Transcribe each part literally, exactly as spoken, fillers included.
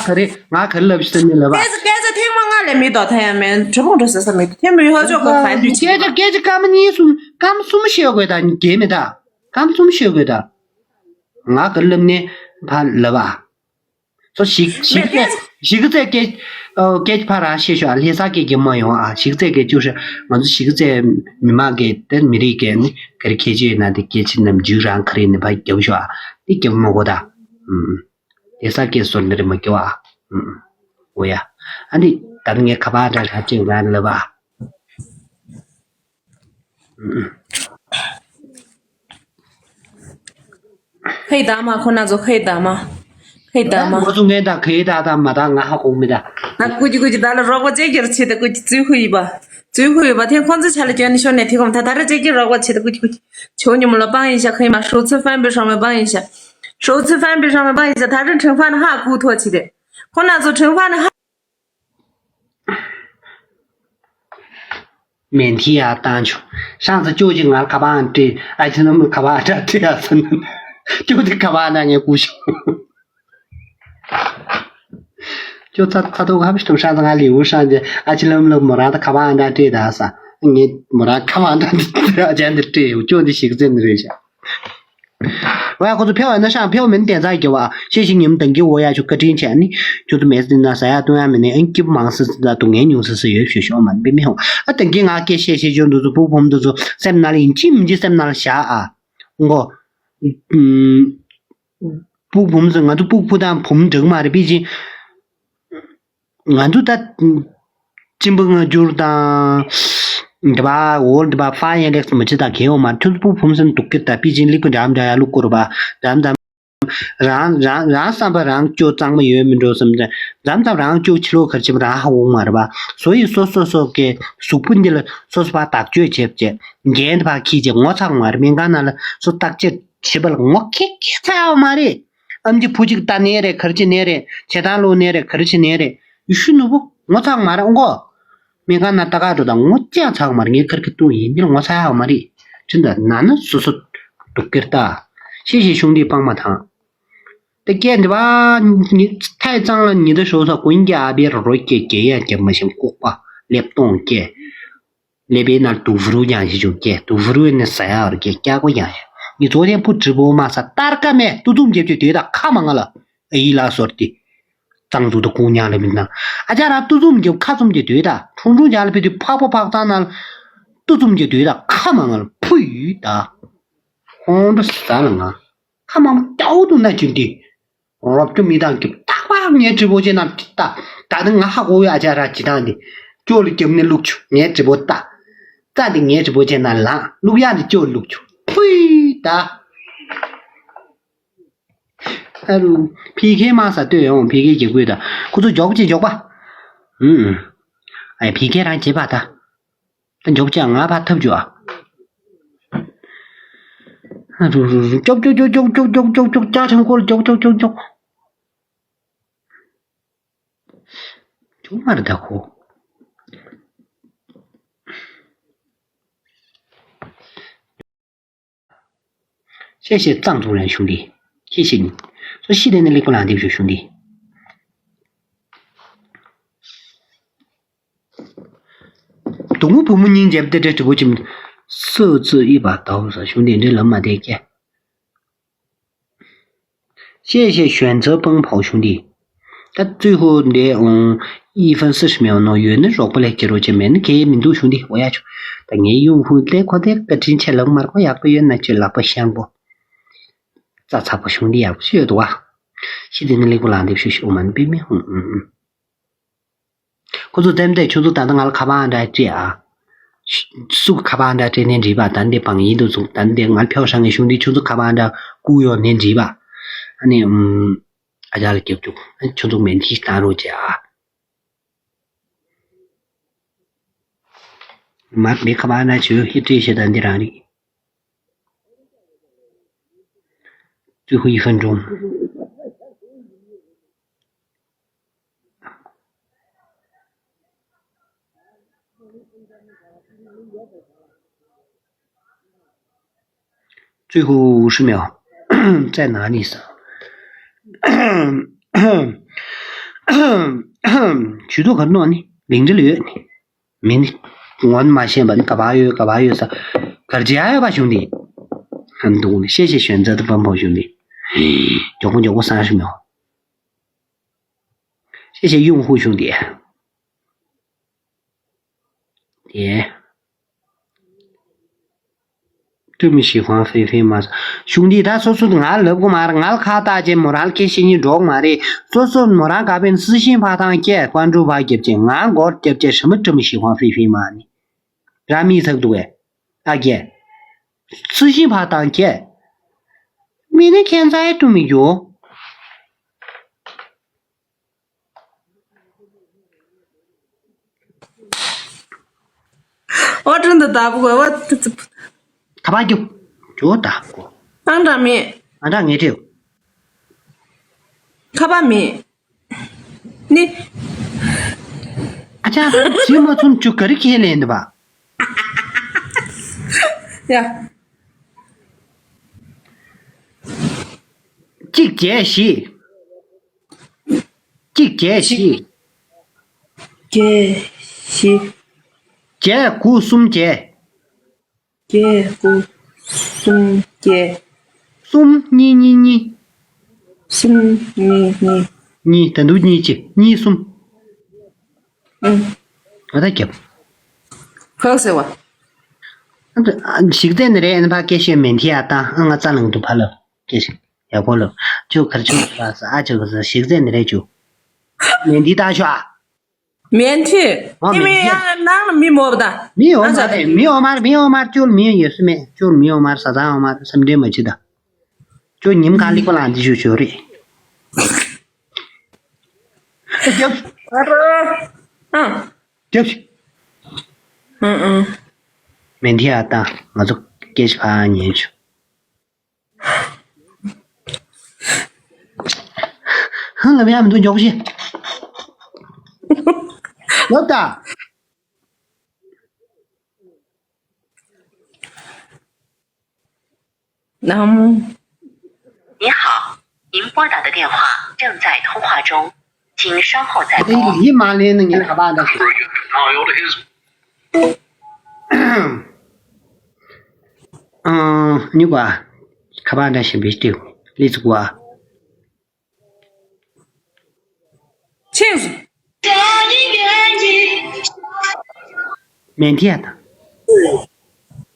ག་རེ་ང་ག་རེ་ལབ་ཤི་ནི་ལབ་པ། སྐད་ཆ་སྐད་ཆ་ཐེངས་མ་ལྔ་ལས་མི་འདུག་ཐ་ཡ་མེད་དྲི་བ་འགྲོ་ཟེར་ས་མི་འདུག་ཐེངས་མི་ཡོད་ཅོག་ག་ག་འདུས་ཆེ། སྐད་ཆ་སྐད་ཆ་སྐར་མ་གཉིས་གསུམ་སྐར་མ་གསུམ་ཤེས་དགོས་ད་རྒྱལ་མི་ད། སྐར་མ་གསུམ་ཤེས་དགོས་ད། ང་ག་རེ་ལབ་ནི་ཕ་ལབ་པ། སོ་ཞིག་ཞིག་ཚད་ཞིག་ཚད་སྐད་སྐད་ཕ་རང་ཤེས་ཤོག་ལྷ་ས་སྐད་ཀྱི་མ་ཡོང་ཨ་ཞིག་ཚད་སྐད་བཅུ་ཧྲི་ང་ཚོ་ཞིག་ཚད་མི་མང་གི་དེ་མི་རིགས་སྐད་ནི་ག་རེ་ཁྱད་ཆོས་ཡོད་ན་དེ་སྐད་ཆ་ནམ་རྒྱུད་རང་ག་རེ་ནི་ཕ་རྒྱབ་ཤོག་ཨ་དེ་རྒྱབ་མ་གོ་ད། ལྷ་ས་སྐད་སོར་འདི་རེ་མ་སྐྱོ་ཨ། འོ་ཡ། ཨ་ནི་ད་ནི་ངས་ཁ་པར་འདྲ་ཧྲ་ཅིག་རང་ལབ་ཨ། ཁའི་ད་མ་ཁོ་ན་ཚོ་ཁའི་ད་མ། ཁའི་ད་མ། ཁོ་ཚོ་ངའི་ད་ཁའི་ད་ད་མ་ད་ང་ཧ་གོ་མི་ད། ང་ཀུ་ཅི་ཀུ་ཅི་ད་ལ་རོགས་པ་ཅེ་གྱུར་ཆེ་ད་ཀུ་ཅི་ཙུའི་ཧུ་ཡི་པ། ཙུའི་ཧུ་ཡི་པ་ཐེ་ཁོང་ཚོ་ཆ་ལ་ཅོན་ནི་ཤོར་ནས་ཐེ་གོམ་ད་ད་ར་ཅེ་གྱུར་རོགས་པ་ཆེ་ད་ཀུ་ཅི་ཀུ་ཅི། ཆོ་ཉི་མོ་ལ་པང་ཡིན་ཤ་ཁའི་མ་ཧྲོ་ཚུ་ཧྥན་པི་ཧྲོ་མེ་པང་ཡིན་ཤ། ཧྲོ་ཚུ་ཧྥན་པི་ཧྲོ་མེ་པང་ཡིན་ཤ་ད་ར་ཁྲིང་ཧྥན་ཧ་ཀུ་ཐོ་ཆེ་དེ། ཁོ་ན་ཚོ་ཁྲིང་ཧྥན་ཧ། མེན་ཐི་ཡ་བཏང་ཆོག་ཤང་ཚ་ཅོ་ཅི་ང་ཁ་པང་སྤྲད་ཨ་ཅི་ནམ་ཁ་པང་སྤྲད་སྤྲད་ཡ་ཚ་ནམ་ཅོ་ཅི་ཁ་པང་སྤྲད་ངས་ཀུ་ཤོག་ཅོ་ཚ་ཚ་ཏོ་ཁ་པི་ཤི་ཏོ་ཤང་ཚ་ང་ལི་འུ་ཤང་ཅི་ཨ་ཅི་ལམ་ལམ་མོ་རང་ད་ཁ་པང་སྤྲད་སྤྲད་ད་ས་ངས་མོ་རང་ཁ་པང་སྤྲད་སྤྲད་ཨ་ཅན་དེ་སྤྲད་ཡོད་ཅོ་འདི་ཞིག་ཙེ་ནི་རེད་ཤག་ཝ་ཁོ་ཚོ་ཕེ་བ་ན་ཤང་ཕེ་བ་མིན་བསྟན་ཚང་གི་བ་ཤེས་ཤིང་ཉིམ་དང་གི་འོ་ཡ་ཆུ་བཀའ་དྲིན་ཆེ་ནི་ཁྱོད་ཚོ་མེད་ཟིན་ན་ཟ་ཡ་བཏུང་ཡ་མི་ནི་ཨན་སྐྱིབ་མང་སི་སི་ད་དུ་ངན་ཉུང་སི་སི་ཡོད་ཞུ་ཤོག་མ་འབི་མི་ཧོ་ཨ་དང་གི་ང་སྐད་ཤེས་ཤེས་ཆོ་འདུ་ཚོ་བུ་བུམ་འདུ་ཚོ་སེམས་ནང་ལ་ཡིན་ཅི་མིན་ཅི་སེམས་ནང་ལ་བཞག་ཨ་ངོ་བུ་བུམ་སི་ང་ཚོ་ཕུག་ཕུ་དང་བུམ་འགྲིག་མ་རེད་པི་ཅི། ང་ཚོ་ད་གཅིན་པ་སྔ་འགྱུར་དང་འདི་པ་འོ་འདི་པ་ཧྥ་ཡན་ལེགས་མ་ཅི་དང་གལ་ཡོང་མ་ཁྱོད་ཚོ་སྤུ་ཕུམ་སེམས་སྡུག་གིར་ད་པི་ཅིན་ལིག་པ་འགྲམ་འདྲ་ཡ་ལུག་སྐོར་བ་འགྲམ་འགྲམ་རང་རང་རང་བསམ་པ་རང་སྐྱོ་གཙང་མ་ཡོད་མི་འགྲོ་བསམ་ཙང་འགྲམ་ཙམ་རང་སྐྱོ་ཕྱི་ལོགས་གར་ཕྱིན་པ་རང་ཧ་འོང་མ་རེད་པ། སོ་ཡི་སོ་སོ་སོ་གི་གཟུགས་པོ་འདི་ལ་སོ་སོ་ཕ་བདག་སྤྱོད་བྱེད་བྱེད་འགན་འདི་ཕ་ཁྱི་བྱེད་ངོ་ཚ་མ་རེད་མི་གང་ན་ལ་སོ་བརྟག་དཔྱད་བྱེད་པ་ལ་ངོ་ཁེག་ཁེག་ཚ་ཡ་མ་རེད། ཨམ་ཆི་བུ་གཅིག་ལྟ་ནའི་རེད་གར་ཆི་ནའི་རེད་བྱེད་སྟངས་ལོག་ནའི་རེད་གར་ཆི་ནའི་རེད་ཡུ་ཤུ་ནུ་བོ་ངོ་ཚ་མ་རེད་ཨོ་ཀོ། མི་གང་ན་ལྟ་ག་འགྲོ་དང་ངོ་ཅག་ཚ་མ་རེད་ངའི་ཁར་གི་ཏུ་ཡིན་འདིར་ངོ་ཚ་ཡ་མ་རེད། ཅི་འདྲ་ན་ན་སོ་སོ་སྡུག་གིར་ལྟ། ཤེས་ཤེས་ཤུང་འདི་སྤང་མ་དང་། དེ་སྐད་འདི་བ་ཉི་ཐའི་གཙང་ལ་ཉི་ཟླ་ཞོགས་ས་ཀུན་རྒྱ་ཨ་བེ་རོ་རོ་སྐད་རྒྱ་ཡ་རྒྱ་མ་ཞིང་ལྐུག་པ་ལེབ་སྟོང་སྐད། ཀླད་པའི་ནང་དུ་ཧྥུ་རུ་ཀྱང་ཞིག་བྱུང་སྐད་དུ་ཧྥུ་རུ་ནི་ཟ་ཡ་བར་སྐད་སྐྱག་པ་ཀྱང་ཡ། ངི་ཚོ་དེ་བུ་གྲི་པོ་མ་ས་སྟར་ཀ་མེ་ཏུ་ཙུམ་རྒྱབ་ཀྱི་དུས་ད་ཁ་མ་ང་ལ་ཨི་ལ་སོར་ཏི། གཙང་དུ་དུ་ཀུང་ཉང་ལ་མི་ན། ཨ་ཅག་ར་ཏུ་ཙུམ་རྒྱབ་ཁ་ཙུམ་གྱི་དུས་ད་ཁྲུང་ཁྲུང་ཅང་ལ་ཕི་དུས་ཕག་པོ་ཕག་གཙང་ན་ལ་ཏུ་ཙུམ་གྱི་དུས་ད་ཁ་མ་ང་ལ་ཕུ་ཡུ་ད། ཁོང་ཁྲོ་ཟ་ལ་ང་། ཁ་མང་པོ་སྐྱའོ་དུ་ན་ཅུན་ཏི། རོབ་ཀྱོ་མི་དང་གི་རྟག་པར་ངའི་གྲི་བོ་ཅན་ན་ལྟ། ད་ནི་ང་ཧ་གོ་བའི་ཨ་ཅག་ར་ཇི་ལྟར་འདི། ཅོ་ལ་རྒྱབ་ནས་བླུག་ཆུ་ངའི་གྲི་བོ་ལྟ། རྩ་འདི་ངའི་གྲི་བོ་ཅན་ན་ལངས་བླུག་ཡག་འདི་ཅོ་བླུག་ཆུ་ཕུའི་ད། ཨ་རུ། ཕི་ཁེ་མ་ས་ལྟོས་ཡོང་ཕི་ཁེ་གི་དགོས་ད། ཁོ་ཚོ་མགྱོགས་ཅིག་མགྱོགས་པ། ཨུམ། ཨ་ཕི་ཁེ་རང་བྱེད་པ་ད། ད་མགྱོགས་ཅག་ང་ཕར་ཐབས་བྱོས་ཨ། རུ་རུ་རུ་ཅོག་ཅོག་ཅོག་ཅོག་ཅོག་ཅོག་ཅོག་ཅོག་ཅག་ཆང་ཁོར་ཅོག་ཅོག་ཅོག་ཅོག་ཅོག་མ་རེད་ད་ཁོ། ཤེས་ཤེས་གཙང་ཐུང་རང་གཞུང་འདི། ཤེས་ཤེས་ནི། སོ་ཤི་དེ་ནི་ལེགས་པོ་ལང་འདེབས་ཞུ་གཞུང་འདི། དུང་བུ་བུ་མོ་སྙིང་རྗེ་བདེ་འདྲ་གྲི་པོ་ཆེམ། སུ་ཙི་ཨི་བ་དའོ་ས་གཞུང་འདི་འདྲའི་ལམ་མ་དེ་སྐྱེ། ཤེས་ཤེས་ཞོན་ཚར་སྤང་ཕོག་གཞུང་འདི། ད་ཙི་ཧུ་འདི་འོང་ཨི་ཧྥན་སི་ཤི་མེའོ་ནོ་ཡོད་ནི་རོགས་པ་ལས་ཀྱི་རོ་ཆེ་མེད་ནི་གལ་མི་འདུག་གཞུང་འདི་འོ་ཡ་ཆུ། ད་ངའི་ཡུང་ཧུ་ལས་ཁོ་དེ་བཀའ་དྲིན་ཆེ་ལགས་མར་ཁོ་ཡག་པོ་ཡོད་ན་ཆུ་ལག་པ་ཤང་པོ། རྩ་ཚ་པོ་གཞུང་འདི་ཡག་པོ་ཞིག་ཡོད་འདུག་བ། ཤི་དེ་ནི་ལེགས་པོ་ལང་འདེབས་ཞུ་ཞུ་མ་ནི་པི་མི་ཧུང་ཨུ་ཨུ། ཁོ་ཚོ་ལྟེམ་ལྟེ་ཁྱོད་ཚོ་ད་ལྟ་ང་ལ་ཁ་པར་འདྲ་སྤྲད་ཨ། སུ་ཁ་པར་འདྲ་སྤྲད་ནས་འདྲིས་པ་ད་འདི་བང་ཡིན་དུ་ཚུགས་ད་འདི་ང་ལ་ཕེའོ་ཧྲང་གི་གཞུང་འདི་ཁྱོད་ཚོ་ཁ་པར་འདྲ་བསྐུར་ཡོང་ནས་འདྲིས་པ། ཨ་ནི་ཨུམ། ཨ་ཅག་ལ་རྒྱབ་བཅུག་ཨ་ཁྱོད་ཚོ་མེན་ཐིས་བཏང་རོགས་བྱེད་ཨ། མར་འདི་ཁ་པར་འདྲ་བྱོས་ཧི་སྤྲད་བྱེད་ད་འདི་རང་རིག་ཙི་ཧུ་ཡི་ཧན་ཀྲུང་། ཙི་ཧུ་ཧྲི་མེའོ། ཙེ་ན་ནི་ས། ཇུས་གཏོགས་ག་རེ་གནང་ནི་ལིང་འབྲེལ་ཡོད་ནི། མི་ནི་ངོ་མ་ཤེས་པ་ནི་ག་པར་ཡོད་ག་པར་ཡོད་ས། གར་བྱེད་ཡ་ཡོད་པ་བྱུང་དེ། འདུག་ནི་ཤེས་ཤེས་ཞོན་ཙེ་ཏི་པམ་པོ་བྱུང་དེ། མགྱོགས་པོ་མགྱོགས་པོ་སང་ཞིག་མེད། ཤེས་ཤེས་ཡོང་ཧུ་བྱུང་དེ། དེ། སྤྲུལ་མི་ཞི་ཧང་ཧྥེ་ཧྥེ་མ་ཟ། གཞུང་འདི་ད་སོ་སོ་ང་ལབ་གོ་མ་རེད། ང་ལ་ཁ་བཏགས་ཅན་མོ་རང་ལ་སྐད་བཤད་སྙིང་འདོག་མ་རེད། སོ་སོ་མོ་རང་ག་པན་སི་ཤིང་ཕ་ཐང་སྐྱེ་ཀོན་ཀྲུ་བ་རྒྱབ་ཅན་ང་མགོར་རྒྱབ་ཅན་ཧྲི་མི་སྤྲུལ་མི་ཞི་ཧང་ཧྥེ་ཧྥེ་མ་ནི། ར་མི་ཚག་འདུག་གས། ཨ་རྒྱས། སི་ཤིང་ཕ་ཐང་སྐྱེ། མི་ནི་ཁྱེད་ཚ་ཡི་ཏུ་མི་རྒྱུ། ཨོ་ཀྲུང་དུ་ད་བུ་གོ་བ། ཁ་པར་རྒྱུག་ཇོ་ད་གོ། ཨང་འདྲ་མེད། ཨ་འདྲ་ངས་བྲིའོ། ཁ་པར་མེད། ནི། ཨ་ཅག་ཇི་མ་ཚུན་ཅུ་ག་རི་ཁས་ལེན་འདི་བ། ཡ། གཅིག་བརྒྱད་བཞི། གཅིག་བརྒྱད་བཞི། བརྒྱད་བཞི། བརྒྱད་དགུ་གསུམ་བརྒྱད། བརྒྱད་དགུ་གསུམ་བརྒྱད། གསུམ་གཉིས་གཉིས་གཉིས། གསུམ་གཉིས་གཉིས། གཉིས་ད་འདུག་གཉིས་གཅིག་གཉིས་གསུམ། ཨང་། ཨ་ད་རྒྱབ། ཁག་ཟེར་བ། ཨ་ད་ཨ་ཞིག་རྩེ་ནི་རེད། ཨ་ནི་ཕ་སྐད་ཤོད་མེན་ཐི་ཨ་ད་ཨ་ང་རྩ་ལང་དུ་ཕ་ལབ་སྐད་ཤོད་ཡག་པོ་ལབ། ཅུ་གར་ཅུ་ཕ་ས་ཨ་ཅུ་ག་ས་ཞིག་རྩེ་ནི་རེད་ཅུ། མེན་ཐི་ད་ཤོ་ཨ། མེན་ཐི། ཨ་ཨི་མེན་མེན་ཐི། ཡང་ནང་ལ་མི་མོ་བ་ད། མི་འོ་མ་རེད། མི་འོ་མར་མི་འོ་མར་ཅུ་མི་ཡོད་སུ་མེད་ཅུ་མི་འོ་མར་ས་ད་འོ་མར་སེམས་ཁྲལ་མ་བྱེད་ད། ཅོ་ཉིམ་གང་ལེགས་པ་ལང་འདི་ཞུ་ཞུ་རེད། རྒྱབ། ཨ་རོ། ཨ། རྒྱབ། ཨ་ཨ། མེན་ཐི་ཨ་ཏང་ང་ཚོ་སྐད་ཆ་ཕར་ཉན་ཆུ། ཧང་ལ་བའི་ཨ་མི་འདུག་མགྱོགས་ཤེ། ལོ་ད། ནམ། 您好，您拨打的电话正在通话中，请稍后再拨。 ཡིད་མ་ལེན་ནི་ངས་ཁ་པར་འདྲ་ཞིག་ཨང་། ཉུག་པ། ཁ་པར་འདྲ་ཞིག་བེད་སྤྲོད་ལི་ཚུགས་པ། 清楚。 མེན་ཐི་ཡ་དང་།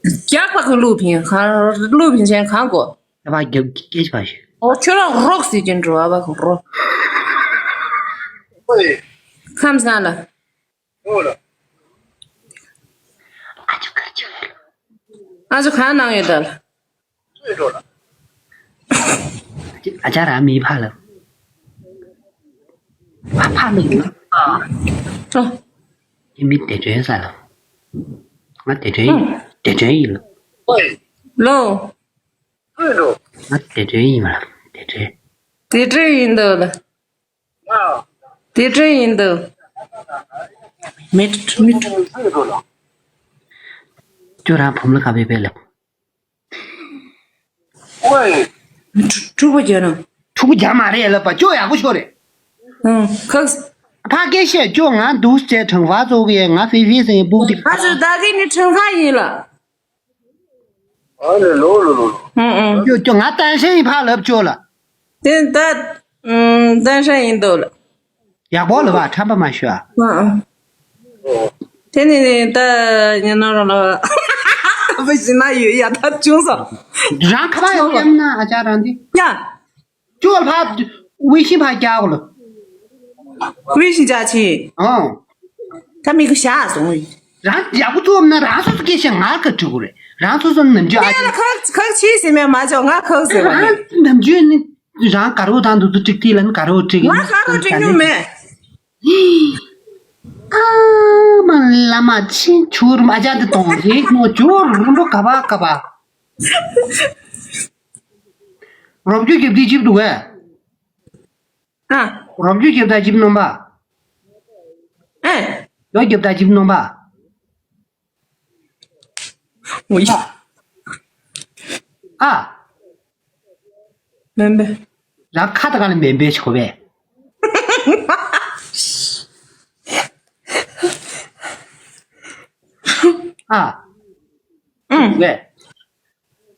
རྒྱག་པ་གི་ལུག་ཕིང་གང་ལུག་ཕིང་ཆེན་གང་གོ། ཡ་བ་རྒྱབ་སྐད་ཆ་བ་ཞིག་ཨོ་ཁྱོད་རང་རོགས་ཟེར་གྱིན་འགྲོ་བ་བ་གི་རོ། ཁམས་སང་ལ། ཨ་ཅོ་གར་ཅོ་ཡོད་ལ། ཨ་ཅོ་གང་ནང་ཡོད་ད་ལ། ཨ་ཅག་རང་མི་ཕ་ལ། ཕ་ཕ་མི་ཡིན། ཨ། ཨི་མི་དེ་དྲན་ས་ལ། ང་དེ་དྲན་ཡིན། དེ་དྲན་ཡིན་ལ། ལོ། ང་དེ་དྲན་ཡིན་མ་ལ། དེ་དྲན། དེ་དྲན་ཡིན་འདུག་ལ། དེ་དྲན་ཡིན་འདུག་མི་དྲ་མི་དྲ། ཁྱོད་རང་བུམ་ལ་ག་བེ་བེ་ལབ། ཨོའི། ཕྲུ་གུ་རྒྱ་ནང་། ཕྲུ་གུ་རྒྱ་མ་རེད་ལབ་པ་ཅོ་ཡག་པོ་ཤོར་རེད། ཨང་ཁག་ཕ་སྐད་བཤད་ཅོ་ང་འདུག་ཟེར་གྲང་བ་ཙོག་གི་ང་ཧྥེ་ཧྥེ་ཟེར་སྤུག་ཏིག་ཨ་ཅོ་ད་གི་ནི་གྲང་བ་ཡིན་ལ། ཨ་ལེ་ལོ་ལོ་ལོ། ཨང་ཨང་། ཅོ་ཅོ་ང་ཏན་ཧྲན་ཡིན་ཕ་ལབ་ཅོ་ལ། དེ་ད་ཨང་ཏན་ཧྲན་ཡིན་འདུག་ལ། ཡག་པོ་ལ་བ་ཁྲམ་པ་མ་ཞུ་ཨ། ཨ་ཨ། དེ་ནི་ད་ཉན་ན་རོ་ལ་བ་ཞི་ན་ཡོད་ཡ་ད་ཅུང་ས། རང་ཁ་པ་ཡོང་ཡམ་ན་ཨ་ཅག་རང་དེ། ཡ། ཅོ་ལ་ཕ་ཝི་ཤིན་ཕ་རྒྱག་གོ་ལ། ཝི་ཤིན་རྒྱག་ཆི། ཨང་། ད་མི་གི་ཤ་སོང་། རང་ཡག་པོ་ཐུབ་ན་རང་སོ་སོ་སྐད་ཆ་ང་ག་འགྲིག་གོ་རེད། རང་སོ་སོ་ནམ་རྒྱུན་ཨ་ཅེ། ཁག་ཁག་ཆི་ཟེར་མེད་མ་ཅོ་ང་ཁག་ཟེར་བ་རེད། ནམ་རྒྱུན་ནི། རང་དགའ་རོགས་དང་འདུག་ཚོ་ཀྲིག་ཏི་ལ་ནི་དགའ་རོགས་ཀྲིག་ང་དགའ་རོགས་ཀྲིག་མྱོང་མེད། ཨ་མ་ལ་མ་ཆེན་ཆུར་མ་ཅག་འདི་གཏོང་རེད་ནོ་ཇོ་རུ་འགྲོ་ག་བ་ག་བ། རོབ་རྒྱུ་རྒྱབ་དེ་ཅིབ་འདུག་གས། ཨ། རོབ་རྒྱུ་རྒྱབ་ད་ཅིབ་ནོམ་པ། ཨེ། ཡོ་རྒྱབ་ད་ཅིབ་ནོམ་པ། ཨ། མེན་པེ། རང་ཁ་ད་ག་ལ་མེན་པེ་ཞིག་གོ་བས། ཨ། ཨུམ། ཝེ།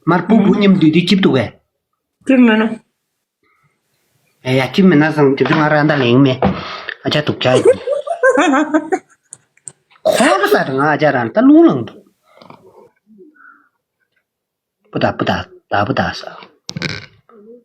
མར་པུ་བུ་མཉམ་འདུས་དུས་ཅིབ་འདུག་ཝེ། ཅིབ་མེད་ན། ཨེ་ཡ་ཅིབ་མེད་ན་སང་ཅིབ་ང་ར་ད་ལེང་མེ། ཨ་ཅག་དུག་ཅག་ཡིན། ཁོ་ལ་ས་ང་ཨ་ཅག་རང་ད་ལུང་ལང་འདུག་པུ་ད་པུ་ད་ད་པུ་ད་ས།